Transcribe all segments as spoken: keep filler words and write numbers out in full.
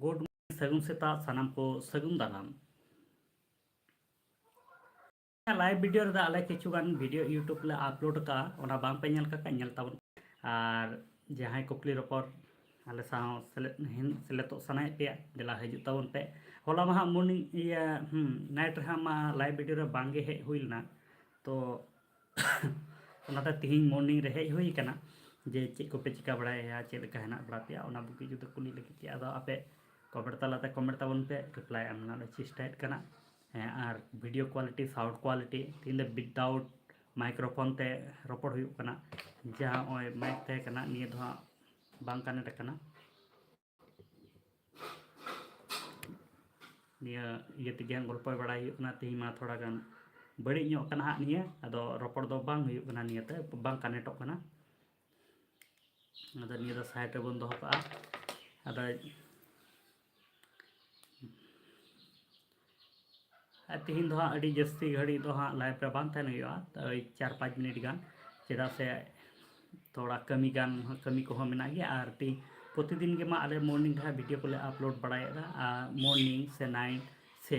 Good morning, ᱥᱟᱹᱜᱩᱱ ᱥᱮᱛᱟᱜ, ᱥᱟᱱᱟᱢ ᱠᱚ ᱥᱟᱹᱜᱩᱱ ᱫᱟᱨᱟᱢ᱾ Live video ᱨᱮᱫᱚ ᱟᱞᱮ ᱠᱤᱪᱷᱩ ᱜᱟᱱ video YouTube ᱞᱮ upload ᱟᱠᱟᱫᱼᱟ, ᱚᱱᱟ ᱵᱟᱝ ᱯᱮ ᱧᱮᱞ ᱠᱟᱜ ᱠᱷᱟᱱ ᱧᱮᱞ ᱛᱟᱵᱚᱱ᱾ ᱟᱨ ᱡᱟᱦᱟᱸᱭ ᱠᱩᱠᱞᱤ ᱨᱚᱯᱚᱲ ᱟᱞᱮ ᱥᱟᱶ ᱥᱮᱞᱮᱫ, ᱥᱮᱞᱮᱫᱚᱜ ᱥᱟᱱᱟᱭᱮᱫ ᱯᱮᱭᱟ, ᱫᱮᱞᱟ ᱦᱤᱡᱩᱜ ᱛᱟᱵᱚᱱ ᱯᱮ᱾ ᱦᱚᱞᱟ ᱢᱟᱦᱟ morning, ᱤᱭᱟᱹ, ᱦᱩᱸ, night ᱨᱮᱦᱟᱸᱜ ᱢᱟ live video ᱨᱮ ᱵᱟᱝ ᱜᱮ ᱦᱮᱡ ᱦᱩᱭ ᱞᱮᱱᱟ, ᱛᱚ ᱚᱱᱟᱛᱮ ᱛᱤᱦᱤᱧ morning ᱨᱮ ᱦᱮᱡ ᱦᱩᱭ ᱟᱠᱟᱱᱟ ᱡᱮ ᱪᱮᱫ ᱠᱚᱯᱮ ᱪᱤᱠᱟ ᱵᱟᱲᱟᱭᱟ, ᱪᱮᱫ ᱞᱮᱠᱟ ᱦᱮᱱᱟᱜ ᱵᱟᱲᱟ ᱯᱮᱭᱟ, ᱚᱱᱟ ᱵᱩᱜᱤ ᱡᱩᱫᱟᱹ ᱠᱩᱞᱤ ᱞᱟᱹᱜᱤᱫ ᱜᱮ᱾ ᱟᱫᱚ ᱟᱯᱮ comment ᱛᱟᱞᱟᱛᱮ comment ᱛᱟᱵᱚᱱ ᱯᱮ, reply ᱮᱢ ᱨᱮᱱᱟᱜ ᱞᱮ ᱪᱮᱥᱴᱟᱭᱮᱫ ᱠᱟᱱᱟ᱾ ᱦᱮᱸ, ᱟᱨ video quality, sound quality ᱛᱤᱦᱤᱧ ᱫᱚ without microphone ᱛᱮ ᱨᱚᱯᱚᱲ ᱦᱩᱭᱩᱜ ᱠᱟᱱᱟ, ᱡᱟᱦᱟᱸ ᱱᱚᱜᱼᱚᱭ mic ᱛᱟᱦᱮᱸ ᱠᱟᱱᱟ ᱱᱤᱭᱟᱹ ᱫᱚ ᱦᱟᱸᱜ ᱵᱟᱝ connect ᱟᱠᱟᱱᱟ᱾ ᱱᱤᱭᱟᱹ ᱤᱭᱟᱹ ᱛᱮᱜᱮ ᱦᱟᱸᱜ ᱜᱚᱞᱯᱚ ᱵᱟᱲᱟᱭ ᱦᱩᱭᱩᱜ ᱠᱟᱱᱟ᱾ ᱛᱮᱦᱮᱧ ᱢᱟ ᱛᱷᱚᱲᱟ ᱜᱟᱱ ᱵᱟᱹᱲᱤᱡ ᱧᱚᱜ ᱠᱟᱱᱟ ᱦᱟᱸᱜ ᱱᱤᱭᱟᱹ, ᱟᱫᱚ ᱨᱚᱯᱚᱲ ᱫᱚ ᱵᱟᱝ ᱦᱩᱭᱩᱜ ᱠᱟᱱᱟ, ᱱᱤᱭᱟᱹᱛᱮ ᱵᱟᱝ connectᱚᱜ ᱠᱟᱱᱟ᱾ ᱟᱫᱚ ᱱᱤᱭᱟᱹ ᱫᱚ side ᱨᱮᱵᱚᱱ ᱫᱚᱦᱚ ᱠᱟᱜᱼᱟ᱾ ᱟᱫᱚ ᱟᱨ ᱛᱮᱦᱮᱧ ᱫᱚ ᱦᱟᱸᱜ ᱟᱹᱰᱤ ᱡᱟᱹᱥᱛᱤ ᱜᱷᱟᱹᱲᱤᱡ ᱫᱚ ᱦᱟᱸᱜ live ᱨᱮ ᱵᱟᱝ ᱛᱟᱦᱮᱱ ᱦᱩᱭᱩᱜᱼᱟ, ᱳᱭ ᱪᱟᱨ ᱯᱟᱸᱪ minute ᱜᱟᱱ, ᱪᱮᱫᱟᱜ ᱥᱮ ᱛᱷᱚᱲᱟ ᱠᱟᱹᱢᱤ ᱜᱟᱱ, ᱠᱟᱹᱢᱤ ᱠᱚᱦᱚᱸ ᱢᱮᱱᱟᱜ ᱜᱮᱭᱟ᱾ ᱟᱨ ᱛᱮᱦᱮᱧ ᱯᱨᱚᱛᱤᱫᱤᱱ ᱜᱮ ᱢᱟ ᱟᱞᱮ morning ᱨᱮ ᱦᱟᱸᱜ video ᱠᱚᱞᱮ upload ᱵᱟᱲᱟᱭᱮᱫᱟ, ᱟᱨ morning ᱥᱮ night ᱥᱮ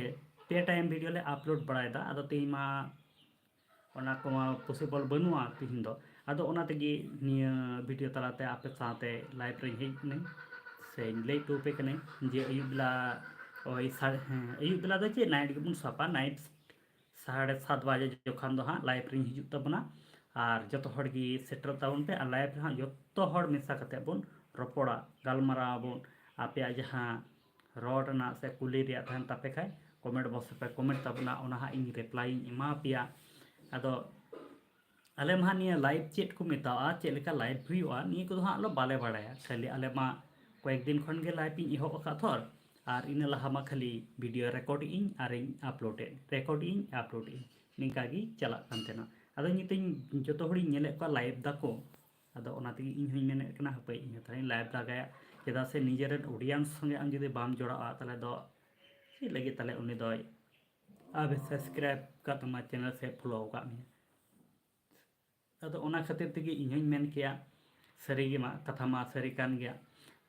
ᱯᱮ time video ᱞᱮ upload ᱵᱟᱲᱟᱭᱮᱫᱟ᱾ ᱟᱫᱚ ᱛᱮᱦᱮᱧ ᱢᱟ ᱚᱱᱟ ᱠᱚᱢᱟ possible ᱵᱟᱹᱱᱩᱜᱼᱟ ᱛᱤᱦᱤᱧ ᱫᱚ᱾ ᱟᱫᱚ ᱚᱱᱟ ᱛᱮᱜᱮ ᱱᱤᱭᱟᱹ video ᱛᱟᱞᱟᱛᱮ ᱟᱯᱮ ᱥᱟᱶᱛᱮ live ᱨᱮᱧ ᱦᱮᱡ ᱮᱱᱟᱹᱧ, ᱥᱮᱧ ᱞᱟᱹᱭ ᱦᱚᱴᱚ ᱟᱯᱮ ᱠᱟᱹᱱᱟᱹᱧ ᱡᱮ ᱟᱹᱭᱩᱵ ᱵᱮᱞᱟ, ᱳᱭ ᱥᱟᱲᱮ, ᱦᱮᱸ, ᱟᱹᱭᱩᱵ ᱵᱮᱞᱟ ᱫᱚ ᱪᱮᱫ, night ᱜᱮᱵᱚᱱ ᱥᱟᱵᱟ, night ᱥᱟᱲᱮ ᱥᱟᱛ ᱵᱟᱡᱮ ᱡᱚᱠᱷᱟᱱ ᱫᱚ ᱦᱟᱸᱜ live ᱨᱮᱧ ᱦᱤᱡᱩᱜ ᱛᱟᱵᱚᱱᱟ᱾ ᱟᱨ ᱡᱚᱛᱚ ᱦᱚᱲ ᱜᱮ ᱥᱮᱴᱮᱨᱚᱜ ᱛᱟᱵᱚᱱ ᱯᱮ, ᱟᱨ live ᱨᱮ ᱦᱟᱸᱜ ᱡᱚᱛᱚ ᱦᱚᱲ ᱢᱮᱥᱟ ᱠᱟᱛᱮ ᱵᱚᱱ ᱨᱚᱯᱚᱲᱟ, ᱜᱟᱞᱢᱟᱨᱟᱣ ᱟᱵᱚᱱ᱾ ᱟᱯᱮᱭᱟᱜ ᱡᱟᱦᱟᱸ ᱨᱚᱲ ᱨᱮᱱᱟᱜ ᱥᱮ ᱠᱩᱞᱤ ᱨᱮᱭᱟᱜ ᱛᱟᱦᱮᱱ ᱛᱟᱯᱮ ᱠᱷᱟᱡ, comment box ᱨᱮᱯᱮ comment ᱛᱟᱵᱚᱱᱟ, ᱚᱱᱟ ᱦᱟᱸᱜ ᱤᱧ reply ᱤᱧ ᱮᱢᱟ ᱯᱮᱭᱟ᱾ ᱟᱫᱚ ᱟᱞᱮ ᱢᱟ ᱦᱟᱸᱜ ᱱᱤᱭᱟᱹ live ᱪᱮᱫ ᱠᱚ ᱢᱮᱛᱟᱣᱟᱜᱼᱟ, ᱪᱮᱫ ᱞᱮᱠᱟ live ᱦᱩᱭᱩᱜᱼᱟ, ᱱᱤᱭᱟᱹ ᱠᱚᱫᱚ ᱦᱟᱸᱜ ᱟᱞᱮ ᱵᱟᱞᱮ ᱵᱟᱲᱟᱭᱟ᱾ ᱠᱷᱟᱹᱞᱤ ᱟᱞᱮ ᱢᱟ ᱠᱚᱭᱮᱠ ᱫᱤᱱ ᱠᱷᱚᱱ ᱜᱮ live ᱤᱧ ᱮᱦᱚᱵ ᱟᱠᱟᱫ ᱛᱷᱚᱨ, ᱟᱨ ᱤᱱᱟᱹ ᱞᱟᱦᱟ ᱢᱟ ᱠᱷᱟᱹᱞᱤ video record ᱤᱧ ᱟᱨᱤᱧ upload ᱮᱫ, record ᱤᱧ upload ᱤᱧ, ᱱᱤᱝᱠᱟ ᱜᱮ ᱪᱟᱞᱟᱜ ᱠᱟᱱ ᱛᱟᱦᱮᱱᱟ᱾ ᱟᱫᱚ ᱱᱤᱛᱚᱜ ᱤᱧ ᱡᱚᱛᱚ ᱦᱚᱲᱤᱧ ᱧᱮᱞᱮᱫ ᱠᱚᱣᱟ live ᱫᱟᱠᱚ, ᱟᱫᱚ ᱚᱱᱟ ᱛᱮᱜᱮ ᱤᱧ ᱦᱚᱧ ᱢᱮᱱᱮᱫ ᱠᱟᱱᱟ, ᱦᱟᱯᱮ ᱤᱧ ᱦᱚᱸ ᱛᱟᱦᱞᱮᱧ live ᱞᱟᱜᱟᱭᱟ, ᱪᱮᱫᱟᱜ ᱥᱮ ᱱᱤᱡᱮᱨᱮᱱ audience ᱥᱚᱸᱜᱮ ᱟᱢ ᱡᱩᱫᱤ ᱵᱟᱢ ᱡᱚᱲᱟᱜᱼᱟ, ᱛᱟᱦᱞᱮ ᱫᱚ ᱪᱮᱫ ᱞᱟᱹᱜᱤᱫ ᱛᱟᱦᱞᱮ ᱩᱱᱤ ᱫᱚᱭ ᱟᱵᱮ subscribe ᱠᱟᱜ ᱛᱟᱢᱟ, channel ᱥᱮ follow ᱠᱟᱜ ᱢᱮᱭᱟ᱾ ᱟᱫᱚ ᱚᱱᱟ ᱠᱷᱟᱹᱛᱤᱨ ᱛᱮᱜᱮ ᱤᱧ ᱦᱚᱧ ᱢᱮᱱ ᱠᱮᱭᱟ, ᱥᱟᱹᱨᱤ ᱜᱮ ᱢᱟ, ᱠᱟᱛᱷᱟ ᱢᱟ ᱥᱟᱹᱨᱤ ᱠᱟᱱ ᱜᱮᱭᱟ᱾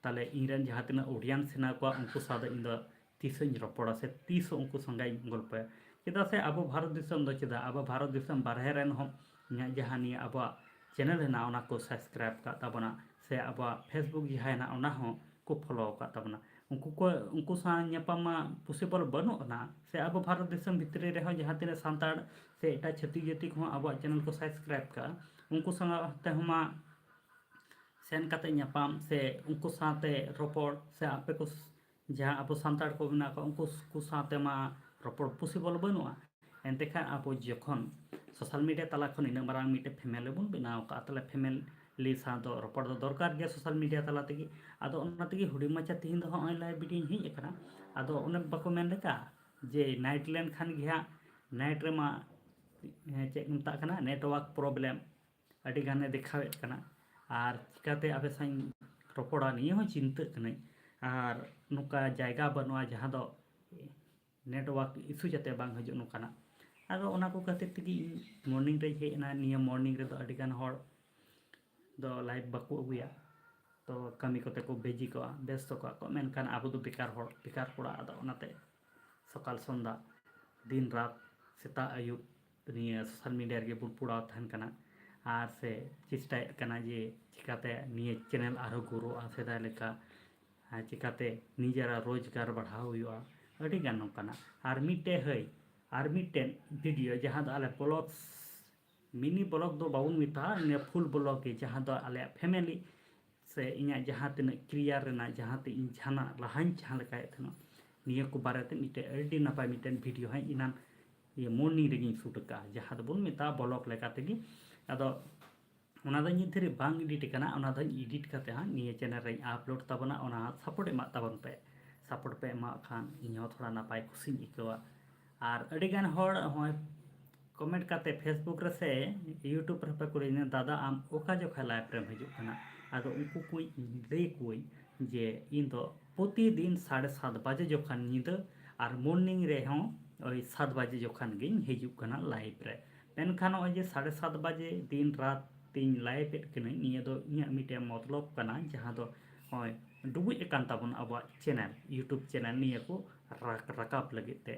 ᱛᱟᱦᱚᱞᱮ ᱤᱧ ᱨᱮᱱ ᱡᱟᱦᱟᱸ ᱛᱤᱱᱟᱹᱜ audience ᱦᱮᱱᱟᱜ ᱠᱚᱣᱟ, ᱩᱱᱠᱩ ᱥᱟᱶ ᱫᱚ ᱤᱧ ᱫᱚ ᱛᱤᱥ ᱦᱚᱸᱧ ᱨᱚᱯᱚᱲᱟ ᱥᱮ ᱛᱤᱥ ᱦᱚᱸ ᱩᱱᱠᱩ ᱥᱚᱸᱜᱮ ᱤᱧ ᱜᱚᱞᱯᱚᱭᱟ᱾ ᱪᱮᱫᱟᱜ ᱥᱮ ᱟᱵᱚ ᱵᱷᱟᱨᱚᱛ ᱫᱤᱥᱚᱢ ᱫᱚ, ᱪᱮᱫᱟᱜ ᱟᱵᱚ ᱵᱷᱟᱨᱚᱛ ᱫᱤᱥᱚᱢ ᱵᱟᱨᱦᱮ ᱨᱮᱱ ᱦᱚᱸ ᱤᱧᱟᱹᱜ ᱡᱟᱦᱟᱸ ᱱᱤᱭᱟᱹ ᱟᱵᱚᱣᱟᱜ channel ᱦᱮᱱᱟᱜᱼᱟ, ᱚᱱᱟ ᱠᱚ subscribe ᱠᱟᱜ ᱛᱟᱵᱚᱱᱟ, ᱥᱮ ᱟᱵᱚᱣᱟᱜ Facebook ᱡᱟᱦᱟᱸ ᱦᱮᱱᱟᱜᱼᱟ, ᱚᱱᱟ ᱦᱚᱸ ᱠᱚ follow ᱠᱟᱜ ᱛᱟᱵᱚᱱᱟ᱾ ᱩᱱᱠᱩ ᱠᱚ, ᱩᱱᱠᱩ ᱥᱟᱶ ᱧᱟᱯᱟᱢ ᱢᱟ possible ᱵᱟᱹᱱᱩᱜ ᱟᱱᱟ, ᱥᱮ ᱟᱵᱚ ᱵᱷᱟᱨᱚᱛ ᱫᱤᱥᱚᱢ ᱵᱷᱤᱛᱨᱤ ᱨᱮᱦᱚᱸ ᱡᱟᱦᱟᱸ ᱛᱤᱱᱟᱹᱜ ᱥᱟᱱᱛᱟᱲ ᱥᱮ ᱮᱴᱟᱜ ᱪᱷᱟᱹᱛᱤᱠ ᱡᱟᱹᱛᱤ ᱠᱚᱦᱚᱸ ᱟᱵᱚᱣᱟᱜ channel ᱠᱚ subscribe ᱠᱟᱜᱼᱟ, ᱩᱱᱠᱩ ᱥᱟᱶ ᱛᱮᱦᱚᱸ ᱢᱟ ᱥᱮᱱ ᱠᱟᱛᱮ ᱧᱟᱯᱟᱢ ᱥᱮ ᱩᱱᱠᱩ ᱥᱟᱶᱛᱮ ᱨᱚᱯᱚᱲ ᱥᱮ ᱟᱯᱮ ᱠᱚ ᱥ-, ᱡᱟᱦᱟᱸ ᱟᱵᱚ ᱥᱟᱱᱛᱟᱲ ᱠᱚ ᱢᱮᱱᱟᱜ ᱠᱚᱣᱟ, ᱩᱱᱠᱩ ᱥ-, ᱠᱚ ᱥᱟᱶᱛᱮ ᱢᱟ ᱨᱚᱯᱚᱲ possible ᱵᱟᱹᱱᱩᱜᱼᱟ᱾ ᱮᱱᱛᱮ ᱠᱷᱟᱱ ᱟᱵᱚ ᱡᱚᱠᱷᱚᱱ social media ᱛᱟᱞᱟ ᱠᱷᱚᱱ ᱤᱱᱟᱹᱜ ᱢᱟᱨᱟᱝ ᱢᱤᱫᱴᱮᱱ family ᱵᱚᱱ ᱵᱮᱱᱟᱣ ᱠᱟᱜᱼᱟ, ᱛᱟᱦᱚᱞᱮ family ᱥᱟᱶ ᱫᱚ ᱨᱚᱯᱚᱲ ᱫᱚ ᱫᱚᱨᱠᱟᱨ ᱜᱮᱭᱟ social media ᱛᱟᱞᱟ ᱛᱮᱜᱮ᱾ ᱟᱫᱚ ᱚᱱᱟ ᱛᱮᱜᱮ ᱦᱩᱰᱤᱧ ᱢᱟᱪᱷᱟ ᱛᱮᱦᱮᱧ ᱫᱚ ᱦᱚᱸᱜᱼᱚᱭ live videoᱧ ᱦᱮᱡ ᱟᱠᱟᱱᱟ᱾ ᱟᱫᱚ ᱚᱱᱮ ᱵᱟᱠᱚ ᱢᱮᱱ ᱞᱮᱠᱟ ᱡᱮ night ᱞᱮᱱᱠᱷᱟᱱ ᱜᱮ ᱦᱟᱸᱜ, night ᱨᱮᱢᱟ, ᱦᱮᱸ, ᱪᱮᱫ ᱠᱚ ᱢᱮᱛᱟᱜ ᱠᱟᱱᱟ, network problem ᱟᱹᱰᱤ ᱜᱟᱱᱮ ᱫᱮᱠᱷᱟᱣᱮᱫ ᱠᱟᱱᱟ᱾ ᱟᱨ ᱪᱤᱠᱟᱹᱛᱮ ᱟᱯᱮ ᱥᱟᱶ ᱤᱧ ᱨᱚᱯᱚᱲᱟ, ᱱᱤᱭᱟᱹ ᱦᱚᱸ ᱪᱤᱱᱛᱟᱹᱜ ᱠᱟᱹᱱᱟᱹᱧ᱾ ᱟᱨ ᱱᱚᱝᱠᱟ ᱡᱟᱭᱜᱟ ᱵᱟᱹᱱᱩᱜᱼᱟ ᱡᱟᱦᱟᱸ ᱫᱚ network issue ᱡᱟᱛᱮ ᱵᱟᱝ ᱦᱤᱡᱩᱜ ᱱᱚᱝᱠᱟᱱᱟᱜ᱾ ᱟᱫᱚ ᱚᱱᱟ ᱠᱚ ᱠᱷᱟᱹᱛᱤᱨ ᱛᱮᱜᱮ ᱤᱧ morning ᱨᱮᱧ ᱦᱮᱡ ᱮᱱᱟ᱾ ᱱᱤᱭᱟᱹ morning ᱨᱮᱫᱚ ᱟᱹᱰᱤᱜᱟᱱ ᱦᱚᱲ ᱫᱚ live ᱵᱟᱠᱚ ᱟᱹᱜᱩᱭᱟ, ᱛᱚ ᱠᱟᱹᱢᱤ ᱠᱚᱛᱮ ᱠᱚ busy ᱠᱚᱜᱼᱟ, ᱵᱮᱥᱛᱚ ᱠᱚᱜᱼᱟ ᱠᱚ᱾ ᱢᱮᱱᱠᱷᱟᱱ ᱟᱵᱚ ᱫᱚ ᱵᱮᱠᱟᱨ ᱦᱚᱲ, ᱵᱮᱠᱟᱨ ᱠᱚᱲᱟ, ᱟᱫᱚ ᱚᱱᱟᱛᱮ ᱥᱚᱠᱟᱞ ᱥᱚᱱᱫᱷᱟ, ᱫᱤᱱ ᱨᱟᱛ, ᱥᱮᱛᱟᱜ ᱟᱹᱭᱩᱵ ᱱᱤᱭᱟᱹ social media ᱨᱮᱜᱮ ᱵᱚᱱ ᱯᱚᱲᱟᱣ ᱛᱟᱦᱮᱱ ᱠᱟᱱᱟ᱾ ᱟᱨ ᱥᱮ ᱪᱮᱥᱴᱟᱭᱮᱫ ᱠᱟᱱᱟ ᱡᱮ ᱪᱤᱠᱟᱛᱮ ᱱᱤᱭᱟᱹ channel ᱟᱨᱦᱚᱸ growᱜᱼᱟ, ᱥᱮᱫᱟᱭ ᱞᱮᱠᱟ, ᱟᱨ ᱪᱤᱠᱟᱛᱮ ᱱᱤᱡᱮᱨᱟᱜ ᱨᱳᱡᱽᱜᱟᱨ ᱵᱟᱲᱦᱟᱣ ᱦᱩᱭᱩᱜᱼᱟ, ᱟᱹᱰᱤᱜᱟᱱ ᱱᱚᱝᱠᱟᱱᱟᱜ᱾ ᱟᱨ ᱢᱤᱫᱴᱮᱡ ᱦᱟᱹᱭ, ᱟᱨ ᱢᱤᱫᱴᱮᱱ video ᱡᱟᱦᱟᱸ ᱫᱚ ᱟᱞᱮ vlogs, mini vlog ᱫᱚ ᱵᱟᱵᱚᱱ ᱢᱮᱛᱟᱜᱼᱟ, ᱱᱤᱭᱟᱹ full vlog ᱜᱮ, ᱡᱟᱦᱟᱸ ᱫᱚ ᱟᱞᱮᱭᱟᱜ family ᱥᱮ ᱤᱧᱟᱹᱜ ᱡᱟᱦᱟᱸ ᱛᱤᱱᱟᱹᱜ career ᱨᱮᱱᱟᱜ ᱡᱟᱦᱟᱸ ᱛᱤᱱᱟᱹᱜ ᱤᱧ ᱡᱟᱦᱟᱱᱟᱜ ᱞᱟᱦᱟᱧ ᱡᱟᱦᱟᱸ ᱞᱮᱠᱟᱭᱮᱫ ᱛᱟᱦᱮᱱᱟ, ᱱᱤᱭᱟᱹ ᱠᱚ ᱵᱟᱨᱮᱛᱮ ᱢᱤᱫᱴᱮᱡ ᱟᱹᱰᱤ ᱱᱟᱯᱟᱭ ᱢᱤᱫᱴᱮᱱ video ᱦᱟᱸᱜ ᱮᱱᱟᱱ ᱤᱭᱟᱹ morning ᱨᱮᱜᱮᱧ shoot ᱟᱠᱟᱫᱼᱟ, ᱡᱟᱦᱟᱸ ᱫᱚᱵᱚᱱ ᱢᱮᱛᱟᱜᱼᱟ vlog ᱞᱮᱠᱟ ᱛᱮᱜᱮ᱾ ᱟᱫᱚ ᱚᱱᱟ ᱫᱚ ᱱᱤᱛ ᱫᱷᱟᱹᱨᱤᱡ ᱵᱟᱝ edit ᱟᱠᱟᱱᱟ, ᱚᱱᱟ ᱫᱚᱧ edit ᱠᱟᱛᱮ ᱦᱟᱸᱜ ᱱᱤᱭᱟᱹ channel ᱨᱮᱧ upload ᱛᱟᱵᱚᱱᱟ᱾ ᱚᱱᱟ support ᱮᱢᱟᱜ ᱛᱟᱵᱚᱱ ᱯᱮ, support ᱯᱮ ᱮᱢᱟᱜ ᱠᱷᱟᱱ ᱤᱧ ᱦᱚᱸ ᱛᱷᱚᱲᱟ ᱱᱟᱯᱟᱭ ᱠᱷᱩᱥᱤᱧ ᱟᱹᱭᱠᱟᱹᱣᱟ᱾ ᱟᱨ ᱟᱹᱰᱤᱜᱟᱱ ᱦᱚᱲ ᱦᱚᱸᱜᱼᱚᱭ comment ᱠᱟᱛᱮ Facebook ᱨᱮ ᱥᱮ YouTube ᱨᱮ ᱦᱚᱸᱯᱮ ᱠᱩᱞᱤᱧᱟ, "ᱫᱟᱫᱟ, ᱟᱢ ᱚᱠᱟ ᱡᱚᱠᱷᱟᱡ live ᱨᱮᱢ ᱦᱤᱡᱩᱜ ᱠᱟᱱᱟ?" ᱟᱫᱚ ᱩᱱᱠᱩ ᱠᱚᱧ ᱞᱟᱹᱭ ᱟᱠᱚᱣᱟᱹᱧ ᱡᱮ ᱤᱧ ᱫᱚ ᱯᱨᱚᱛᱤᱫᱤᱱ ᱥᱟᱲᱮ ᱥᱟᱛ ᱵᱟᱡᱮ ᱡᱚᱠᱷᱟᱱ ᱧᱤᱫᱟᱹ ᱟᱨ morning ᱨᱮᱦᱚᱸ ᱳᱭ ᱥᱟᱛ ᱵᱟᱡᱮ ᱡᱚᱠᱷᱟᱱ ᱜᱤᱧ ᱦᱤᱡᱩᱜ ᱠᱟᱱᱟ live ᱨᱮ᱾ ᱢᱮᱱᱠᱷᱟᱱ ᱱᱚᱜᱼᱚᱭ ᱡᱮ ᱥᱟᱲᱮ ᱥᱟᱛ ᱵᱟᱡᱮ ᱫᱤᱱ ᱨᱟᱛ ᱛᱤᱧ live ᱮᱫ ᱠᱟᱹᱱᱟᱹᱧ, ᱱᱤᱭᱟᱹ ᱫᱚ ᱤᱧᱟᱹᱜ ᱢᱤᱫᱴᱮᱱ ᱢᱚᱛᱞᱚᱵ ᱠᱟᱱᱟ, ᱡᱟᱦᱟᱸ ᱫᱚ ᱱᱚᱜᱼᱚᱭ ᱰᱩᱵᱩᱡ ᱟᱠᱟᱱ ᱛᱟᱵᱚᱱᱟ ᱟᱵᱚᱣᱟᱜ ᱪᱮᱱᱮᱞ, YouTube ᱪᱮᱱᱮᱞ ᱱᱤᱭᱟᱹ ᱠᱚ ᱨᱟᱠ- ᱨᱟᱠᱟᱵ ᱞᱟᱹᱜᱤᱫ ᱛᱮ᱾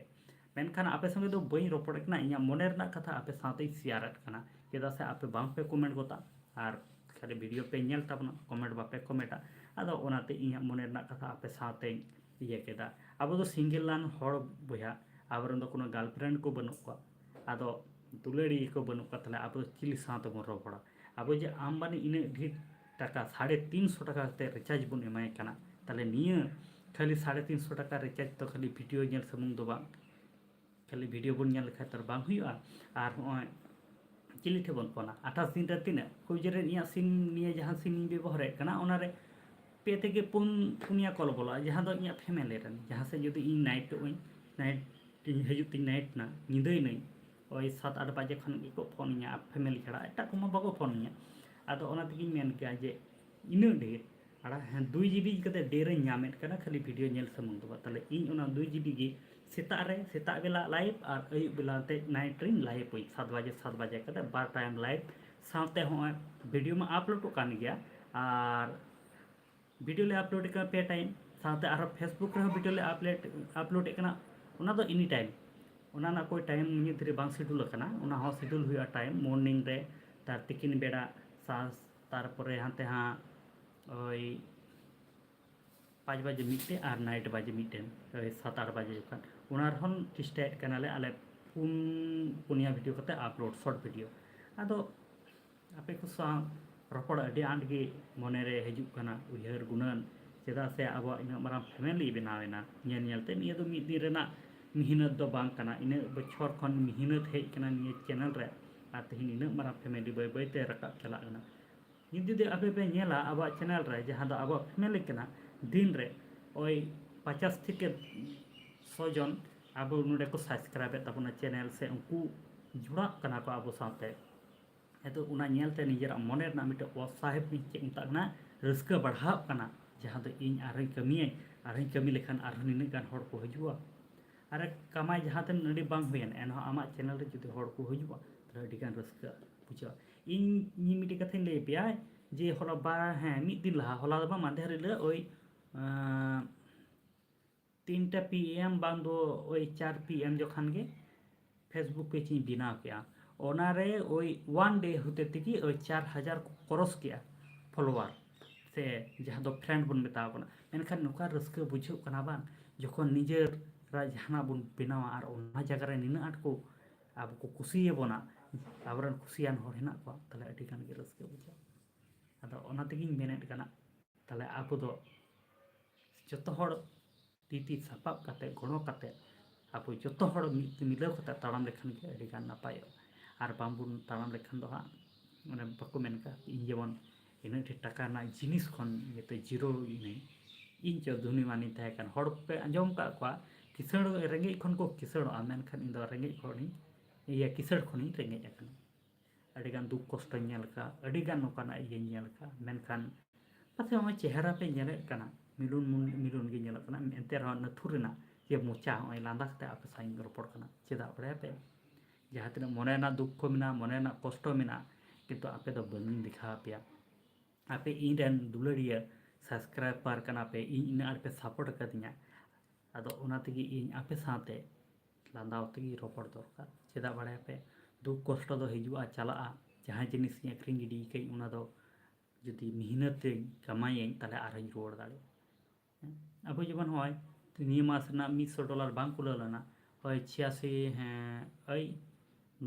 ᱢᱮᱱᱠᱷᱟᱱ ᱟᱯᱮ ᱥᱚᱸᱜᱮ ᱫᱚ ᱵᱟᱹᱧ ᱨᱚᱯᱚᱲ ᱠᱟᱱᱟ, ᱤᱧᱟᱹᱜ ᱢᱚᱱᱮ ᱨᱮᱱᱟᱜ ᱠᱟᱛᱷᱟ ᱟᱯᱮ ᱥᱟᱶᱛᱮᱧ ᱥᱮᱭᱟᱨᱮᱫ ᱠᱟᱱᱟ᱾ ᱪᱮᱫᱟᱜ ᱥᱮ ᱟᱯᱮ ᱵᱟᱝ ᱯᱮ ᱠᱚᱢᱮᱱᱴ ᱜᱚᱫᱟ, ᱟᱨ ᱠᱷᱟᱹᱞᱤ ᱵᱷᱤᱰᱤᱭᱳ ᱯᱮ ᱧᱮᱞ ᱛᱟᱵᱚᱱᱟ, ᱠᱚᱢᱮᱱᱴ ᱵᱟᱯᱮ ᱠᱚᱢᱮᱱᱴᱟ᱾ ᱟᱫᱚ ᱚᱱᱟᱛᱮ ᱤᱧᱟᱹᱜ ᱢᱚᱱᱮ ᱨᱮᱱᱟᱜ ᱠᱟᱛᱷᱟ ᱟᱯᱮ ᱥᱟᱶᱛᱮᱧ ᱤᱭᱟᱹ ᱠᱮᱫᱟ᱾ ᱟᱵᱚ ᱫᱚ ᱥᱤᱝᱜᱮᱞ ᱞᱟᱱ ᱦᱚᱲ ᱵᱚᱭᱦᱟ, ᱟᱵᱚᱨᱮᱱ ᱫᱚ ᱠᱳᱱᱳ ᱜᱟᱨᱞᱯᱷᱨᱮᱱᱰ ᱠᱚ ᱵᱟᱹᱱᱩᱜ ᱠᱚᱣᱟ, ᱟᱫᱚ ᱫᱩᱞᱟᱹᱲᱤᱭᱟᱹ ᱠᱚ ᱵᱟᱹᱱᱩᱜ ᱠᱚᱣᱟ, ᱛᱟᱦᱞᱮ ᱟᱵᱚ ᱫᱚ ᱪᱤᱞᱤ ᱥᱟᱶ ᱛᱮᱵᱚᱱ ᱨᱚᱯᱚᱲᱟ? ᱟᱵᱚ ᱡᱮ ᱟᱢᱵᱟᱱᱤ ᱤᱱᱟᱹᱜ ᱰᱷᱮᱨ ᱴᱟᱠᱟ, ᱥᱟᱲᱮ ᱛᱤᱱ ᱥᱚ ᱴᱟᱠᱟ ᱠᱟᱛᱮ ᱨᱤᱪᱟᱨᱡᱽ ᱵᱚᱱ ᱮᱢᱟᱭ ᱠᱟᱱᱟ, ᱛᱟᱦᱞᱮ ᱱᱤᱭᱟᱹ ᱠᱷᱟᱹᱞᱤ ᱥᱟᱲᱮ ᱛᱤᱱ ᱥᱚ ᱴᱟᱠᱟ ᱨᱤᱪᱟᱨᱡᱽ ᱫᱚ ᱠᱷᱟᱹᱞᱤ ᱵᱷᱤᱰᱤᱭᱳ ᱧᱮᱞ ᱥᱩᱢᱩᱝ ᱫᱚ ᱵᱟᱝ, ᱠᱷᱟᱹᱞᱤ ᱵᱷᱤᱰᱤᱭᱳ ᱵᱚᱱ ᱧᱮᱞ ᱞᱮᱠᱷᱟᱱ ᱛᱚ ᱟᱨ ᱵᱟᱝ ᱦᱩᱭᱩᱜᱼᱟ᱾ ᱟᱨ ᱱᱚᱜᱼᱚᱭ ᱪᱤᱞᱤ ᱴᱷᱮᱱ ᱵᱚᱱ ᱯᱷᱳᱱᱟ? ᱟᱴᱷᱟᱥ ᱫᱤᱱ ᱨᱮ ᱛᱤᱱᱟᱹᱜ? ᱦᱩᱭ ᱡᱮ ᱨᱮ ᱤᱧᱟᱹᱜ ᱥᱤᱢ ᱱᱤᱭᱟᱹ ᱡᱟᱦᱟᱸ ᱥᱤᱢ ᱤᱧ ᱵᱮᱵᱚᱦᱟᱨᱮᱫ ᱠᱟᱱᱟ, ᱚᱱᱟᱨᱮ ᱯᱮ ᱛᱷᱮᱠᱮ ᱯᱩᱱ, ᱯᱩᱱᱭᱟ ᱠᱚᱞ ᱵᱚᱞᱚᱜᱼᱟ, ᱡᱟᱦᱟᱸ ᱫᱚ ᱤᱧᱟᱹᱜ ᱯᱷᱮᱢᱮᱞᱤ ᱨᱮᱱ, ᱡᱟᱦᱟᱸ ᱥᱮᱫ ᱡᱩᱫᱤ ᱤᱧ ᱱᱟᱭᱤᱴᱚᱜ ᱟᱹᱧ, ᱱᱟᱭᱤᱴ ᱤᱧ ᱦᱤᱡᱩᱜ ᱛᱤᱧ ᱱᱟᱭᱤᱴ ᱱᱟ, ᱧᱤᱫᱟᱹᱭᱮᱱᱟᱹᱧ, ᱳᱭ ᱥᱟᱛ ᱟᱴ ᱵᱟᱡᱮ ᱠᱷᱚᱱ ᱜᱮᱠᱚ ᱯᱷᱳᱱ ᱤᱧᱟ, ᱟᱨ ᱯᱷᱮᱢᱮᱞᱤ ᱪᱷᱟᱲᱟ ᱮᱴᱟᱜ ᱠᱚᱢᱟ ᱵᱟᱠᱚ ᱯᱷᱳᱱ ᱤᱧᱟ᱾ ᱟᱫᱚ ᱚᱱᱟ ᱛᱮᱜᱤᱧ ᱢᱮᱱ ᱠᱮᱭᱟ ᱡᱮ ᱤᱱᱟᱹᱜ ᱰᱷᱮᱨ, ᱟᱲᱟᱜ, ᱦᱮᱸ, ᱫᱩᱭ ᱡᱤᱵᱤ ᱠᱟᱛᱮ ᱰᱮ ᱨᱮᱧ ᱧᱟᱢᱮᱫ ᱠᱟᱱᱟ, ᱠᱷᱟᱹᱞᱤ ᱵᱷᱤᱰᱤᱭᱳ ᱧᱮᱞ ᱥᱩᱢᱩᱝ ᱫᱚ ᱵᱟᱝ᱾ ᱛᱟᱦᱞᱮ ᱤᱧ ᱚᱱᱟ ᱫᱩᱭ ᱡᱤᱵᱤ ᱜᱮ ᱥᱮᱛᱟᱜ ᱨᱮ, ᱥᱮᱛᱟᱜ ᱵᱮᱞᱟ ᱞᱟᱭᱤᱵᱷ, ᱟᱨ ᱟᱹᱭᱩᱵ ᱵᱮᱞᱟ ᱮᱱᱛᱮᱫ ᱱᱟᱭᱤᱴ ᱨᱮᱧ ᱞᱟᱭᱤᱵᱷ ᱟᱹᱧ, ᱥᱟᱛ ᱵᱟᱡᱮ, ᱥᱟᱛ ᱵᱟᱡᱮ ᱠᱟᱛᱮ ᱵᱟᱨ ᱴᱟᱭᱤᱢ ᱞᱟᱭᱤᱵᱷ᱾ ᱥᱟᱶᱛᱮ ᱦᱚᱸᱜᱼᱚᱭ ᱵᱷᱤᱰᱤᱭᱳ ᱢᱟ ᱟᱯᱞᱳᱰᱚᱜ ᱠᱟᱱ ᱜᱮᱭᱟ, ᱟᱨ ᱵᱷᱤᱰᱤᱭᱳ ᱞᱮ ᱟᱯᱞᱳᱰ ᱠᱟᱱᱟ ᱯᱮ ᱴᱟᱭᱤᱢ, ᱥᱟᱶᱛᱮ ᱟᱨᱦᱚᱸ ᱯᱷᱮᱥᱵᱩᱠ ᱨᱮᱦᱚᱸ ᱵᱷᱤᱰᱤᱭᱳ ᱞᱮ ᱟᱯᱞᱳᱰ, ᱟᱯᱞᱳᱰᱮᱫ ᱠᱟᱱᱟ, ᱚᱱᱟ ᱫᱚ ᱮᱱᱤ ᱴᱟᱭᱤᱢ᱾ ᱚᱱᱟ ᱨᱮᱱᱟᱜ ᱠᱳᱭ ᱴᱟᱭᱤᱢ ᱱᱤᱭᱟᱹ ᱫᱷᱤᱨᱤ ᱵᱟᱝ ᱥᱤᱰᱩᱞ ᱟᱠᱟᱱᱟ, ᱚᱱᱟ ᱦᱚᱸ ᱥᱤᱰᱩᱞ ᱦᱩᱭᱩᱜᱼᱟ ᱴᱟᱭᱤᱢ, ᱢᱚᱨᱱᱤᱝ ᱨᱮ, ᱛᱟᱨ ᱛᱤᱠᱤᱱ ᱵᱮᱲᱟ, ᱥᱟ-, ᱛᱟᱨᱯᱚᱨᱮ ᱦᱟᱱᱛᱮ ᱦᱟᱸᱜ ᱳᱭ ᱯᱟᱸᱪ ᱵᱟᱡᱮ ᱢᱤᱫᱴᱮᱱ ᱟᱨ ᱱᱟᱭᱤᱴ ᱵᱟᱡᱮ ᱢᱤᱫᱴᱮᱱ, ᱳᱭ ᱥᱟᱛ ᱟᱴ ᱵᱟᱡᱮ ᱡᱚᱠᱷᱚᱱ᱾ ᱚᱱᱟ ᱨᱮᱦᱚᱸ ᱪᱮᱥᱴᱟᱭᱮᱫ ᱠᱟᱱᱟᱞᱮ ᱟᱞᱮ ᱯᱩᱱ, ᱯᱩᱱᱭᱟ ᱵᱷᱤᱰᱤᱭᱳ ᱠᱟᱛᱮ ᱟᱯᱞᱳᱰ, ᱥᱚᱨᱴ ᱵᱷᱤᱰᱤᱭᱳ᱾ ᱟᱫᱚ ᱟᱯᱮ ᱠᱚ ᱥᱟᱶ ᱨᱚᱯᱚᱲ ᱟᱹᱰᱤ ᱟᱸᱴ ᱜᱮ ᱢᱚᱱᱮᱨᱮ ᱦᱤᱡᱩᱜ ᱠᱟᱱᱟ, ᱩᱭᱦᱟᱹᱨ ᱜᱩᱱᱟᱹᱱ, ᱪᱮᱫᱟᱜ ᱥᱮ ᱟᱵᱚᱣᱟᱜ ᱤᱱᱟᱹᱜ ᱢᱟᱨᱟᱝ ᱯᱷᱮᱢᱮᱞᱤ ᱵᱮᱱᱟᱣ ᱮᱱᱟ ᱧᱮᱞ ᱧᱮᱞ ᱛᱮ᱾ ᱱᱤᱭᱟᱹ ᱫᱚ ᱢᱤᱫ ᱫᱤᱱ ᱨᱮᱱᱟᱜ ᱢᱤᱦᱱᱟᱹᱛ ᱫᱚ ᱵᱟᱝ ᱠᱟᱱᱟ, ᱤᱱᱟᱹᱜ ᱵᱚᱪᱷᱚᱨ ᱠᱷᱚᱱ ᱢᱤᱦᱱᱟᱹᱛ ᱦᱮᱡ ᱠᱟᱱᱟ ᱱᱤᱭᱟᱹ ᱪᱮᱱᱮᱞ ᱨᱮ, ᱟᱨ ᱛᱮᱦᱮᱧ ᱤᱱᱟᱹᱜ ᱢᱟᱨᱟᱝ ᱯᱷᱮᱢᱮᱞᱤ ᱵᱟᱹᱭ ᱵᱟᱹᱭ ᱛᱮ ᱨᱟᱠᱟᱵ ᱪᱟᱞᱟᱜ ᱠᱟᱱᱟ᱾ ᱱᱤᱛ ᱡᱩᱫᱤ ᱟᱯᱮ ᱯᱮ ᱧᱮᱞᱟ ᱟᱵᱚᱣᱟᱜ ᱪᱮᱱᱮᱞ ᱨᱮ, ᱡᱟᱦᱟᱸ ᱫᱚ ᱟᱵᱚᱣᱟᱜ ᱯᱷᱮᱢᱮᱞᱤ ᱠᱟᱱᱟ, ᱫᱤᱱ ᱨᱮ ᱳᱭ ᱯᱚᱪᱟᱥ ᱛᱷᱮᱠᱮ ᱥᱚ ᱡᱚᱱ ᱟᱵᱚ ᱱᱚᱰᱮ ᱠᱚ ᱥᱟᱵᱥᱠᱨᱟᱭᱤᱵᱮᱫ ᱛᱟᱵᱚᱱᱟ ᱪᱮᱱᱮᱞ, ᱥᱮ ᱩᱱᱠᱩ ᱡᱩᱲᱟᱜ ᱠᱟᱱᱟ ᱠᱚ ᱟᱵᱚ ᱥᱟᱶᱛᱮ᱾ ᱱᱤᱛᱚᱜ ᱚᱱᱟ ᱧᱮᱞᱛᱮ ᱱᱤᱡᱮᱨᱟᱜ ᱢᱚᱱᱮ ᱨᱮᱱᱟᱜ ᱢᱤᱫᱴᱮᱱ ᱚᱥᱟᱦᱮᱵ, ᱪᱮᱫ ᱢᱮᱛᱟᱜ ᱠᱟᱱᱟ, ᱨᱟᱹᱥᱠᱟᱹ ᱵᱟᱲᱦᱟᱜ ᱠᱟᱱᱟ, ᱡᱟᱦᱟᱸ ᱫᱚ ᱤᱧ ᱟᱨᱦᱚᱸᱧ ᱠᱟᱹᱢᱤᱭᱟᱹᱧ, ᱟᱨᱦᱚᱸᱧ ᱠᱟᱹᱢᱤ ᱞᱮᱠᱷᱟᱱ ᱟᱨᱦᱚᱸ ᱱᱤᱱᱟᱹᱜ ᱜᱟᱱ ᱦᱚᱲ ᱠᱚ ᱦᱤᱡᱩᱜᱼᱟ᱾ ᱟᱨ ᱠᱟᱢᱟᱭ ᱡᱟᱦᱟᱸ ᱛᱤᱱᱟᱹᱜ ᱟᱹᱰᱤ ᱵᱟᱝ ᱦᱩᱭᱮᱱ, ᱮᱱᱦᱚᱸ ᱟᱢᱟᱜ ᱪᱮᱱᱮᱞ ᱨᱮ ᱡᱩᱫᱤ ᱦᱚᱲ ᱠᱚ ᱦᱤᱡᱩᱜᱼᱟ, ᱛᱟᱦᱞᱮ ᱟᱹᱰᱤ ᱜᱟᱱ ᱨᱟᱹᱥᱠᱟᱹ ᱵᱩᱡᱷᱟᱹᱜᱼᱟ᱾ ᱤᱧ, ᱤᱧ ᱢᱤᱫᱴᱮᱡ ᱠᱟᱛᱷᱟᱧ ᱞᱟᱹᱭ ᱟᱯᱮᱭᱟ, ᱡᱮ ᱦᱚᱞᱟ ᱵᱟ ᱦᱮᱸ ᱢᱤᱫ ᱫᱤᱱ ᱞᱟᱦᱟ, ᱦᱚᱞᱟ ᱫᱚ ᱵᱟᱝ, ᱢᱟᱫᱷᱮᱨ ᱦᱤᱞᱳᱜ ᱳᱭ ᱟᱸ, ᱛᱤᱱᱴᱟ ᱯᱤ ᱮᱢ ᱵᱟᱝ ᱫᱚ ᱳᱭ ᱪᱟᱨ ᱯᱤ ᱮᱢ ᱡᱚᱠᱷᱟᱱ ᱜᱮ Facebook ᱯᱮᱡᱽ ᱤᱧ ᱵᱮᱱᱟᱣ ᱠᱮᱜᱼᱟ᱾ ᱚᱱᱟᱨᱮ ᱳᱭ ᱚᱣᱟᱱ ᱰᱮ ᱦᱚᱛᱮ ᱛᱮᱜᱮ ᱳᱭ ᱪᱟᱨ ᱦᱟᱡᱟᱨ ᱠᱚ ᱠᱨᱚᱥ ᱠᱮᱜᱼᱟ ᱯᱷᱚᱞᱳᱣᱟᱨ, ᱥᱮ ᱡᱟᱦᱟᱸ ᱫᱚ ᱯᱷᱨᱮᱱᱰ ᱵᱚᱱ ᱢᱮᱛᱟᱣ ᱠᱟᱱᱟ᱾ ᱢᱮᱱᱠᱷᱟᱱ ᱱᱚᱝᱠᱟ ᱨᱟᱹᱥᱠᱟᱹ ᱵᱩᱡᱷᱟᱹᱜ ᱠᱟᱱᱟ ᱵᱟᱝ, ᱡᱚᱠᱷᱚᱱ ᱱᱤᱡᱮᱨᱟᱜ ᱡᱟᱦᱟᱱᱟᱜ ᱵᱚᱱ ᱵᱮᱱᱟᱣᱟ ᱟᱨ ᱚᱱᱟ ᱡᱟᱭᱜᱟ ᱨᱮ ᱱᱤᱱᱟᱹᱜ ᱟᱸᱴ ᱠᱚ ᱟᱵᱚ ᱠᱚ ᱠᱩᱥᱤᱭᱟᱵᱚᱱᱟ, ᱟᱵᱚᱨᱮᱱ ᱠᱩᱥᱤᱭᱟᱱ ᱦᱚᱲ ᱦᱮᱱᱟᱜ ᱠᱚᱣᱟ, ᱛᱟᱦᱞᱮ ᱟᱹᱰᱤ ᱜᱟᱱ ᱜᱮ ᱨᱟᱹᱥᱠᱟᱹ ᱵᱩᱡᱷᱟᱹᱜᱼᱟ᱾ ᱟᱫᱚ ᱚᱱᱟ ᱛᱮᱜᱮᱧ ᱢᱮᱱᱮᱫ ᱠᱟᱱᱟ, ᱛᱟᱦᱞᱮ ᱟᱵᱚ ᱫᱚ ᱡᱚᱛᱚ ᱦᱚᱲ ᱛᱤ ᱛᱤ ᱥᱟᱯᱟᱵ ᱠᱟᱛᱮ, ᱜᱚᱲᱚ ᱠᱟᱛᱮ, ᱟᱵᱚ ᱡᱚᱛᱚ ᱦᱚᱲ ᱢᱤᱫ ᱛᱮ ᱢᱤᱞᱟᱹᱣ ᱠᱟᱛᱮ ᱛᱟᱲᱟᱢ ᱞᱮᱠᱷᱟᱱ ᱜᱮ ᱟᱹᱰᱤ ᱜᱟᱱ ᱱᱟᱯᱟᱭᱚᱜᱼᱟ᱾ ᱟᱨ ᱵᱟᱝᱵᱚᱱ ᱛᱟᱲᱟᱢ ᱞᱮᱠᱷᱟᱱ ᱫᱚ ᱦᱟᱸᱜ, ᱚᱱᱮ ᱵᱟᱠᱚ ᱢᱮᱱ ᱠᱟᱜ, ᱤᱧ ᱡᱮᱢᱚᱱ ᱤᱱᱟᱹᱜ ᱰᱷᱮᱨ ᱴᱟᱠᱟ ᱨᱮᱱᱟᱜ ᱡᱤᱱᱤᱥ ᱠᱷᱚᱱ ᱱᱤᱛᱚᱜ ᱡᱤᱨᱳ ᱤᱱᱟᱹᱧ, ᱤᱧ ᱪᱚ ᱫᱷᱩᱱᱤᱢᱟᱱᱤᱧ ᱛᱟᱦᱮᱸ ᱠᱟᱱ᱾ ᱦᱚᱲ ᱯᱮ ᱟᱸᱡᱚᱢ ᱠᱟᱜ ᱠᱚᱣᱟ, ᱠᱤᱥᱟᱹᱬ, ᱨᱮᱸᱜᱮᱡ ᱠᱷᱚᱱ ᱠᱚ ᱠᱤᱥᱟᱹᱬᱚᱜᱼᱟ, ᱢᱮᱱᱠᱷᱟᱱ ᱤᱧ ᱫᱚ ᱨᱮᱸᱜᱮᱡ ᱠᱷᱚᱱᱤᱧ, ᱤᱭᱟᱹ, ᱠᱤᱥᱟᱹᱬ ᱠᱷᱚᱱᱤᱧ ᱨᱮᱸᱜᱮᱡ ᱟᱠᱟᱱᱟ᱾ ᱟᱹᱰᱤᱜᱟᱱ ᱫᱩᱠ ᱠᱚᱥᱴᱚᱧ ᱧᱮᱞ ᱟᱠᱟᱫᱼᱟ, ᱟᱹᱰᱤᱜᱟᱱ ᱱᱚᱝᱠᱟᱱᱟᱜ ᱤᱭᱟᱹᱧ ᱧᱮᱞ ᱟᱠᱟᱫᱼᱟ, ᱢᱮᱱᱠᱷᱟᱱ ᱯᱟᱥᱮ ᱱᱚᱜᱼᱚᱭ ᱪᱮᱦᱨᱟ ᱯᱮ ᱧᱮᱞᱮᱫ ᱠᱟᱱᱟ, ᱢᱤᱞᱚᱱ ᱢᱩᱱ-, ᱢᱤᱞᱚᱱ ᱜᱮ ᱧᱮᱞᱚᱜ ᱠᱟᱱᱟ, ᱮᱱᱛᱮ ᱨᱮᱦᱚᱸ ᱱᱟᱹᱛᱷᱩᱨ ᱨᱮᱱᱟᱜ ᱡᱮ ᱢᱚᱪᱟ, ᱱᱚᱜᱼᱚᱭ ᱞᱟᱸᱫᱟ ᱠᱟᱛᱮ ᱟᱯᱮ ᱥᱟᱶ ᱤᱧ ᱨᱚᱯᱚᱲ ᱠᱟᱱᱟ᱾ ᱪᱮᱫᱟᱜ ᱵᱟᱲᱟᱭᱟᱯᱮ? ᱡᱟᱦᱟᱸ ᱛᱤᱱᱟᱹᱜ ᱢᱚᱱᱮ ᱨᱮᱱᱟᱜ ᱫᱩᱠ ᱠᱚ ᱢᱮᱱᱟᱜᱼᱟ, ᱢᱚᱱᱮ ᱨᱮᱱᱟᱜ ᱠᱚᱥᱴᱚ ᱢᱮᱱᱟᱜᱼᱟ, ᱠᱤᱱᱛᱩ ᱟᱯᱮ ᱫᱚ ᱵᱟᱹᱧ ᱫᱮᱠᱷᱟᱣ ᱟᱯᱮᱭᱟ᱾ ᱟᱯᱮ ᱤᱧ ᱨᱮᱱ ᱫᱩᱞᱟᱹᱲᱤᱭᱟᱹ subscriber ᱠᱟᱱᱟ ᱯᱮ, ᱤᱧ ᱤᱱᱟᱹᱜ ᱟᱸᱴ ᱯᱮ support ᱟᱠᱟᱫᱤᱧᱟ, ᱟᱫᱚ ᱚᱱᱟ ᱛᱮᱜᱮ ᱤᱧ ᱟᱯᱮ ᱥᱟᱶᱛᱮ ᱞᱟᱸᱫᱟ ᱛᱮᱜᱮ ᱨᱚᱯᱚᱲ ᱫᱚᱨᱠᱟᱨ᱾ ᱪᱮᱫᱟᱜ ᱵᱟᱲᱟᱭᱟᱯᱮ? ᱫᱩᱠ ᱠᱚᱥᱴᱚ ᱫᱚ ᱦᱤᱡᱩᱜᱼᱟ, ᱪᱟᱞᱟᱜᱼᱟ᱾ ᱡᱟᱦᱟᱸ ᱡᱤᱱᱤᱥ ᱤᱧ ᱟᱹᱠᱷᱨᱤᱧ ᱜᱤᱰᱤ ᱠᱟᱜ, ᱚᱱᱟ ᱫᱚ ᱡᱩᱫᱤ ᱢᱮᱦᱱᱚᱛ ᱛᱮᱧ ᱠᱟᱢᱟᱭᱟᱹᱧ, ᱛᱟᱦᱞᱮ ᱟᱨᱦᱚᱸᱧ ᱨᱩᱣᱟᱹᱲ ᱫᱟᱲᱮᱭᱟᱜᱼᱟ᱾ ᱦᱮᱸ? ᱟᱵᱚ ᱡᱮᱢᱚᱱ ᱱᱚᱜᱼᱚᱭ ᱱᱤᱭᱟᱹ ᱢᱟᱥ ᱨᱮᱱᱟᱜ ᱢᱤᱫᱥᱚ ᱰᱚᱞᱟᱨ ᱵᱟᱝ ᱠᱩᱞᱟᱹᱣ ᱞᱮᱱᱟ, ᱦᱳᱭ ᱪᱷᱤᱭᱟᱥᱤ, ᱦᱮᱸ, ᱳᱭ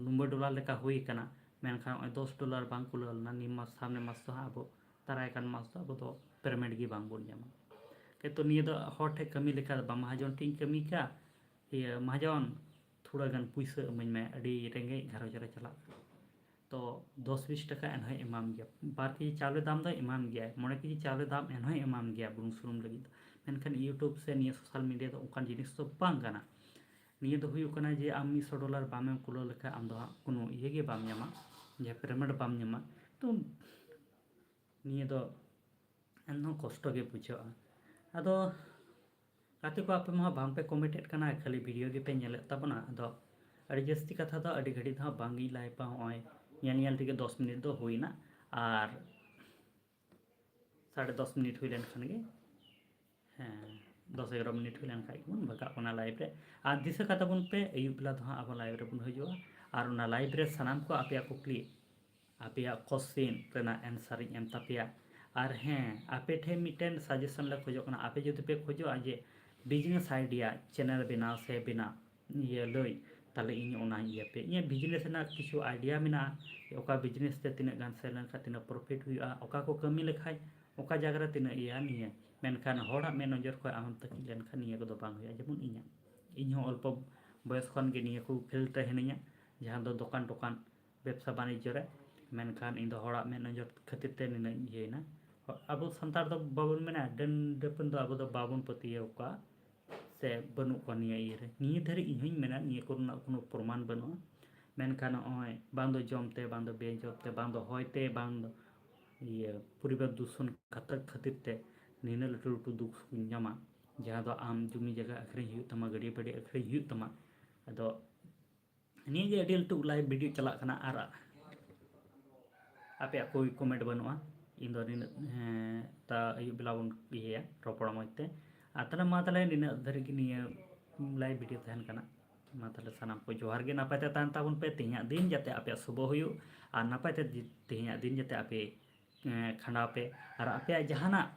ᱱᱚᱵᱵᱳᱭ ᱰᱚᱞᱟᱨ ᱞᱮᱠᱟ ᱦᱩᱭ ᱟᱠᱟᱱᱟ, ᱢᱮᱱᱠᱷᱟᱱ ᱱᱚᱜᱼᱚᱭ ᱫᱚᱥ ᱰᱚᱞᱟᱨ ᱵᱟᱝ ᱠᱩᱞᱟᱹᱣ ᱞᱮᱱᱟ᱾ ᱱᱤᱭᱟᱹ ᱢᱟᱥ, ᱥᱟᱢᱱᱮ ᱢᱟᱥ ᱫᱚ ᱦᱟᱸᱜ ᱟᱵᱚ, ᱫᱟᱨᱟᱭ ᱠᱟᱱ ᱢᱟᱥ ᱫᱚ ᱟᱵᱚ ᱫᱚ payment ᱜᱮ ᱵᱟᱝ ᱵᱚᱱ ᱧᱟᱢᱟ᱾ ᱠᱤᱱᱛᱩ ᱱᱤᱭᱟᱹ ᱫᱚ ᱦᱚᱲ ᱴᱷᱮᱱ ᱠᱟᱹᱢᱤ ᱞᱮᱠᱟ ᱫᱚ ᱵᱟᱝ, ᱢᱟᱦᱟᱡᱚᱱ ᱴᱷᱮᱱ ᱤᱧ ᱠᱟᱹᱢᱤ ᱠᱟᱜ, ᱤᱭᱟᱹ, ᱢᱟᱦᱟᱡᱚᱱ, ᱛᱷᱚᱲᱟ ᱜᱟᱱ ᱯᱩᱭᱥᱟᱹ ᱤᱢᱟᱹᱧ ᱢᱮ, ᱟᱹᱰᱤ ᱨᱮᱸᱜᱮᱡ ᱜᱷᱟᱨᱚᱸᱡᱽ ᱨᱮ ᱪᱟᱞᱟᱜ ᱠᱟᱱᱟ᱾ ᱛᱚ ᱫᱚᱥ ᱵᱤᱥ ᱴᱟᱠᱟ ᱮᱱᱦᱚᱸᱭ ᱮᱢᱟᱢ ᱜᱮᱭᱟ, ᱵᱟᱨ ᱠᱮᱡᱤ ᱪᱟᱣᱞᱮ ᱫᱟᱢ ᱫᱚᱭ ᱮᱢᱟᱢ ᱜᱮᱭᱟ, ᱢᱚᱬᱮ ᱠᱮᱡᱤ ᱪᱟᱣᱞᱮ ᱫᱟᱢ ᱮᱱᱦᱚᱸᱭ ᱮᱢᱟᱢ ᱜᱮᱭᱟ ᱵᱩᱞᱩᱝ ᱥᱩᱱᱩᱢ ᱞᱟᱹᱜᱤᱫ ᱫᱚ᱾ ᱢᱮᱱᱠᱷᱟᱱ YouTube ᱥᱮ ᱱᱤᱭᱟᱹ social media ᱫᱚ ᱚᱱᱠᱟᱱ ᱡᱤᱱᱤᱥ ᱫᱚ ᱵᱟᱝ ᱠᱟᱱᱟ᱾ ᱱᱤᱭᱟᱹ ᱫᱚ ᱦᱩᱭᱩᱜ ᱠᱟᱱᱟ ᱡᱮ ᱟᱢ ᱢᱤᱫᱥᱚ ᱰᱚᱞᱟᱨ ᱵᱟᱢᱮᱢ ᱠᱩᱞᱟᱹᱣ ᱞᱮᱠᱷᱟᱱ ᱟᱢ ᱫᱚ ᱦᱟᱸᱜ ᱠᱳᱱᱳ ᱤᱭᱟᱹ ᱜᱮ ᱵᱟᱢ ᱧᱟᱢᱟ, ᱡᱟᱦᱟᱸ payment ᱵᱟᱢ ᱧᱟᱢᱟ᱾ ᱛᱚ ᱱᱤᱭᱟᱹ ᱫᱚ ᱮᱱᱦᱚᱸ ᱠᱚᱥᱴᱚ ᱜᱮ ᱵᱩᱡᱷᱟᱹᱜᱼᱟ᱾ ᱟᱫᱚ ᱜᱟᱛᱮ ᱠᱚ, ᱟᱯᱮ ᱢᱟ ᱵᱟᱝ ᱯᱮ comment ᱮᱫ ᱠᱟᱱᱟ, ᱠᱷᱟᱹᱞᱤ video ᱜᱮ ᱯᱮ ᱧᱮᱞᱮᱫ ᱛᱟᱵᱚᱱᱟ᱾ ᱟᱫᱚ ᱟᱹᱰᱤ ᱡᱟᱹᱥᱛᱤ ᱠᱟᱛᱷᱟ ᱫᱚ ᱟᱹᱰᱤ ᱜᱷᱟᱹᱲᱤᱡ ᱫᱚ ᱦᱟᱸᱜ ᱵᱟᱝ ᱜᱤᱧ live ᱟ, ᱱᱚᱜᱼᱚᱭ ᱧᱮᱞ ᱧᱮᱞ ᱛᱮᱜᱮ ᱫᱚᱥ ᱢᱤᱱᱤᱴ ᱫᱚ ᱦᱩᱭᱱᱟ᱾ ᱟᱨ ᱥᱟᱲᱮ ᱫᱚᱥ ᱢᱤᱱᱤᱴ ᱦᱩᱭ ᱞᱮᱱᱠᱷᱟᱱ ᱜᱮ, ᱦᱮᱸ, ᱫᱚᱥ ᱮᱜᱟᱨᱚ ᱢᱤᱱᱤᱴ ᱦᱩᱭ ᱞᱮᱱᱠᱷᱟᱱ ᱜᱮᱵᱚᱱ ᱵᱷᱟᱜᱟᱜ ᱠᱟᱱᱟ ᱞᱟᱭᱤᱵᱷ ᱨᱮ᱾ ᱟᱨ ᱫᱤᱥᱟᱹ ᱠᱟᱜ ᱛᱟᱵᱚᱱ ᱯᱮ, ᱟᱹᱭᱩᱵ ᱵᱮᱞᱟ ᱫᱚ ᱦᱟᱸᱜ ᱟᱵᱚ ᱞᱟᱭᱤᱵᱷ ᱨᱮᱵᱚᱱ ᱦᱤᱡᱩᱜᱼᱟ᱾ ᱟᱨ ᱚᱱᱟ ᱞᱟᱭᱤᱵᱷ ᱨᱮ ᱥᱟᱱᱟᱢ ᱠᱚ ᱟᱯᱮᱭᱟᱜ ᱠᱩᱠᱞᱤ, ᱟᱯᱮᱭᱟᱜ ᱠᱚᱥᱪᱮᱱ ᱨᱮᱱᱟᱜ ᱮᱱᱥᱟᱨ ᱤᱧ ᱮᱢ ᱛᱟᱯᱮᱭᱟ᱾ ᱟᱨ ᱦᱮᱸ, ᱟᱯᱮ ᱴᱷᱮᱱ ᱢᱤᱫᱴᱮᱱ ᱥᱟᱡᱮᱥᱚᱱ ᱞᱮ ᱠᱷᱚᱡᱚᱜ ᱠᱟᱱᱟ᱾ ᱟᱯᱮ ᱡᱩᱫᱤ ᱯᱮ ᱠᱷᱚᱡᱚᱜᱼᱟ ᱡᱮ ᱵᱤᱡᱽᱱᱮᱥ ᱟᱭᱰᱤᱭᱟ ᱪᱮᱱᱮᱞ ᱵᱮᱱᱟᱣ ᱥᱮ ᱵᱮᱱᱟᱣ, ᱤᱭᱟᱹ ᱞᱟᱹᱭ, ᱛᱟᱦᱞᱮ ᱤᱧ ᱚᱱᱟᱧ ᱤᱭᱟᱹ ᱯᱮ᱾ ᱤᱧᱟᱹᱜ ᱵᱤᱡᱽᱱᱮᱥ ᱨᱮᱱᱟᱜ ᱠᱤᱪᱷᱩ ᱟᱭᱰᱤᱭᱟ ᱢᱮᱱᱟᱜᱼᱟ, ᱚᱠᱟ ᱵᱤᱡᱽᱱᱮᱥ ᱛᱮ ᱛᱤᱱᱟᱹᱜ ᱜᱟᱱ ᱥᱮᱞ ᱞᱮᱱᱠᱷᱟᱱ ᱛᱤᱱᱟᱹᱜ ᱯᱨᱚᱯᱷᱤᱴ ᱦᱩᱭᱩᱜᱼᱟ, ᱚᱠᱟ ᱠᱚ ᱠᱟᱹᱢᱤ ᱞᱮᱠᱷᱟᱡ ᱚᱠᱟ ᱡᱟᱭᱜᱟ ᱨᱮ ᱛᱤᱱᱟᱹᱜ ᱤᱭᱟᱹ ᱱᱤᱭᱟᱹ᱾ ᱢᱮᱱᱠᱷᱟᱱ ᱦᱚᱲᱟᱜ ᱢᱮᱫ ᱱᱚᱡᱚᱨ ᱠᱷᱚᱱ ᱟᱢᱮᱢ ᱛᱟᱹᱠᱤᱡ ᱞᱮᱱᱠᱷᱟᱱ ᱱᱤᱭᱟᱹ ᱠᱚᱫᱚ ᱵᱟᱝ ᱦᱩᱭᱩᱜᱼᱟ᱾ ᱡᱮᱢᱚᱱ ᱤᱧᱟᱹᱜ, ᱤᱧ ᱦᱚᱸ ᱚᱞᱯᱚ ᱵᱚᱭᱚᱥ ᱠᱷᱚᱱ ᱜᱮ ᱱᱤᱭᱟᱹ ᱠᱚ ᱯᱷᱤᱞᱰ ᱨᱮ ᱦᱤᱱᱟᱹᱧᱟ, ᱡᱟᱦᱟᱸ ᱫᱚ ᱫᱚᱠᱟᱱ ᱴᱚᱠᱟᱱ ᱵᱮᱵᱽᱥᱟ ᱵᱟᱱᱤᱡᱽᱡᱚ ᱨᱮ᱾ ᱢᱮᱱᱠᱷᱟᱱ ᱤᱧ ᱫᱚ ᱦᱚᱲᱟᱜ ᱢᱮᱫ ᱱᱚᱡᱚᱨ ᱠᱷᱟᱹᱛᱤᱨ ᱛᱮ ᱱᱤᱱᱟᱹᱜ ᱤᱧ ᱤᱭᱟᱹᱭᱮᱱᱟ᱾ ᱟᱵᱚ ᱥᱟᱱᱛᱟᱲ ᱫᱚ ᱵᱟᱵᱚᱱ ᱢᱮᱱᱟ, ᱰᱟᱹᱱ ᱰᱟᱹᱯᱟᱹᱱ ᱫᱚ ᱟᱵᱚ ᱫᱚ ᱵᱟᱵᱚᱱ ᱯᱟᱹᱛᱭᱟᱹᱣ ᱠᱚᱣᱟ ᱥᱮ ᱵᱟᱹᱱᱩᱜ ᱠᱚᱣᱟ ᱱᱤᱭᱟᱹ ᱤᱭᱟᱹ ᱨᱮ᱾ ᱱᱤᱭᱟᱹ ᱫᱷᱟᱹᱨᱤᱡ ᱤᱧ ᱦᱚᱸᱧ ᱢᱮᱱᱟ, ᱱᱤᱭᱟᱹ ᱠᱚᱨᱮᱱᱟᱜ ᱠᱳᱱᱳ ᱯᱨᱚᱢᱟᱱ ᱵᱟᱹᱱᱩᱜᱼᱟ᱾ ᱢᱮᱱᱠᱷᱟᱱ ᱱᱚᱜᱼᱚᱭ ᱵᱟᱝ ᱫᱚ ᱡᱚᱢ ᱛᱮ, ᱵᱟᱝ ᱫᱚ ᱵᱮᱡᱚᱢ ᱛᱮ, ᱵᱟᱝ ᱫᱚ ᱦᱚᱭ ᱛᱮ, ᱵᱟᱝ ᱫᱚ ᱤᱭᱟᱹ ᱯᱚᱨᱤᱵᱮᱥ ᱫᱩᱥᱚᱱ ᱠᱷᱟᱹᱛᱤᱨ, ᱠᱷᱟᱹᱛᱤᱨ ᱛᱮ ᱱᱤᱱᱟᱹᱜ ᱞᱟᱹᱴᱩ ᱞᱟᱹᱴᱩ ᱫᱩᱠ ᱥᱩᱠ ᱧᱟᱢᱟ, ᱡᱟᱦᱟᱸ ᱫᱚ ᱟᱢ ᱡᱩᱢᱤ ᱡᱟᱭᱜᱟ ᱟᱹᱠᱷᱨᱤᱧ ᱦᱩᱭᱩᱜ ᱛᱟᱢᱟ, ᱜᱟᱹᱰᱤ ᱵᱟᱹᱰᱤ ᱟᱹᱠᱷᱨᱤᱧ ᱦᱩᱭᱩᱜ ᱛᱟᱢᱟ᱾ ᱟᱫᱚ ᱱᱤᱭᱟᱹ ᱜᱮ ᱟᱹᱰᱤ ᱞᱟᱹᱴᱩ ᱞᱟᱭᱤᱵᱷ ᱵᱷᱤᱰᱤᱭᱳ ᱪᱟᱞᱟᱜ ᱠᱟᱱᱟ᱾ ᱟᱨ ᱟᱯᱮᱭᱟᱜ ᱠᱳᱭ ᱠᱚᱢᱮᱱᱴ ᱵᱟᱹᱱᱩᱜᱼᱟ᱾ ᱤᱧ ᱫᱚ ᱱᱤᱱᱟᱹᱜ, ᱦᱮᱸ, ᱛᱟ ᱟᱹᱭᱩᱵ ᱵᱮᱞᱟ ᱵᱚᱱ ᱤᱭᱟᱹᱭᱟ, ᱨᱚᱯᱚᱲᱟ ᱢᱚᱡᱽ ᱛᱮ᱾ ᱟᱨ ᱛᱟᱦᱞᱮ ᱢᱟ ᱛᱟᱦᱞᱮ ᱱᱤᱱᱟᱹᱜ ᱫᱷᱟᱹᱨᱤᱡ ᱜᱮ ᱱᱤᱭᱟᱹ ᱞᱟᱭᱤᱵᱷ ᱵᱷᱤᱰᱤᱭᱳ ᱛᱟᱦᱮᱱ ᱠᱟᱱᱟ᱾ ᱢᱟ ᱛᱟᱦᱞᱮ ᱥᱟᱱᱟᱢ ᱠᱚ ᱡᱚᱦᱟᱨ ᱜᱮ, ᱱᱟᱯᱟᱭ ᱛᱮ ᱛᱟᱦᱮᱱ ᱛᱟᱵᱚᱱ ᱯᱮ᱾ ᱛᱮᱦᱮᱧᱟᱜ ᱫᱤᱱ ᱡᱟᱛᱮ ᱟᱯᱮᱭᱟᱜ ᱥᱩᱵᱷᱚ ᱦᱩᱭᱩᱜ ᱟᱨ ᱱᱟᱯᱟᱭ ᱛᱮ ᱡᱤ-, ᱛᱮᱦᱮᱧᱟᱜ ᱫᱤᱱ ᱡᱟᱛᱮ ᱟᱯᱮ, ᱮᱸ, ᱠᱷᱟᱸᱰᱟᱣ ᱯᱮ᱾ ᱟᱨ ᱟᱯᱮᱭᱟᱜ ᱡᱟᱦᱟᱱᱟᱜ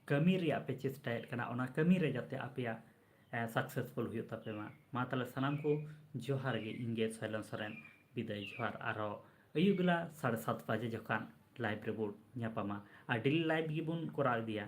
ᱠᱟᱹᱢᱤ ᱨᱮᱭᱟᱜ ᱯᱮ ᱪᱮᱥᱴᱟᱭᱮᱫ ᱠᱟᱱᱟ, ᱚᱱᱟ ᱠᱟᱹᱢᱤ ᱨᱮ ᱡᱟᱛᱮ ᱟᱯᱮᱭᱟᱜ, ᱮᱸ, ᱥᱟᱠᱥᱮᱥᱯᱷᱩᱞ ᱦᱩᱭᱩᱜ ᱛᱟᱯᱮ ᱢᱟ᱾ ᱢᱟ ᱛᱟᱦᱞᱮ ᱥᱟᱱᱟᱢ ᱠᱚ ᱡᱚᱦᱟᱨ ᱜᱮ, ᱤᱧ ᱜᱮ ᱥᱚᱭᱞᱚᱱ ᱥᱚᱨᱮᱱ ᱵᱤᱫᱟᱹᱭ ᱡᱚᱦᱟᱨ᱾ ᱟᱨᱦᱚᱸ ᱟᱹᱭᱩᱵ ᱵᱮᱞᱟ ᱥᱟᱲᱮ ᱥᱟᱛ ᱵᱟᱡᱮ ᱡᱚᱠᱷᱟᱱ ᱞᱟᱭᱤᱵᱷ ᱨᱮᱵᱚᱱ ᱧᱟᱯᱟᱢᱟ᱾ ᱟᱨ ᱰᱮᱞᱤ ᱞᱟᱭᱤᱵᱷ ᱜᱮᱵᱚᱱ ᱠᱚᱨᱟᱣ ᱤᱫᱤᱭᱟ᱾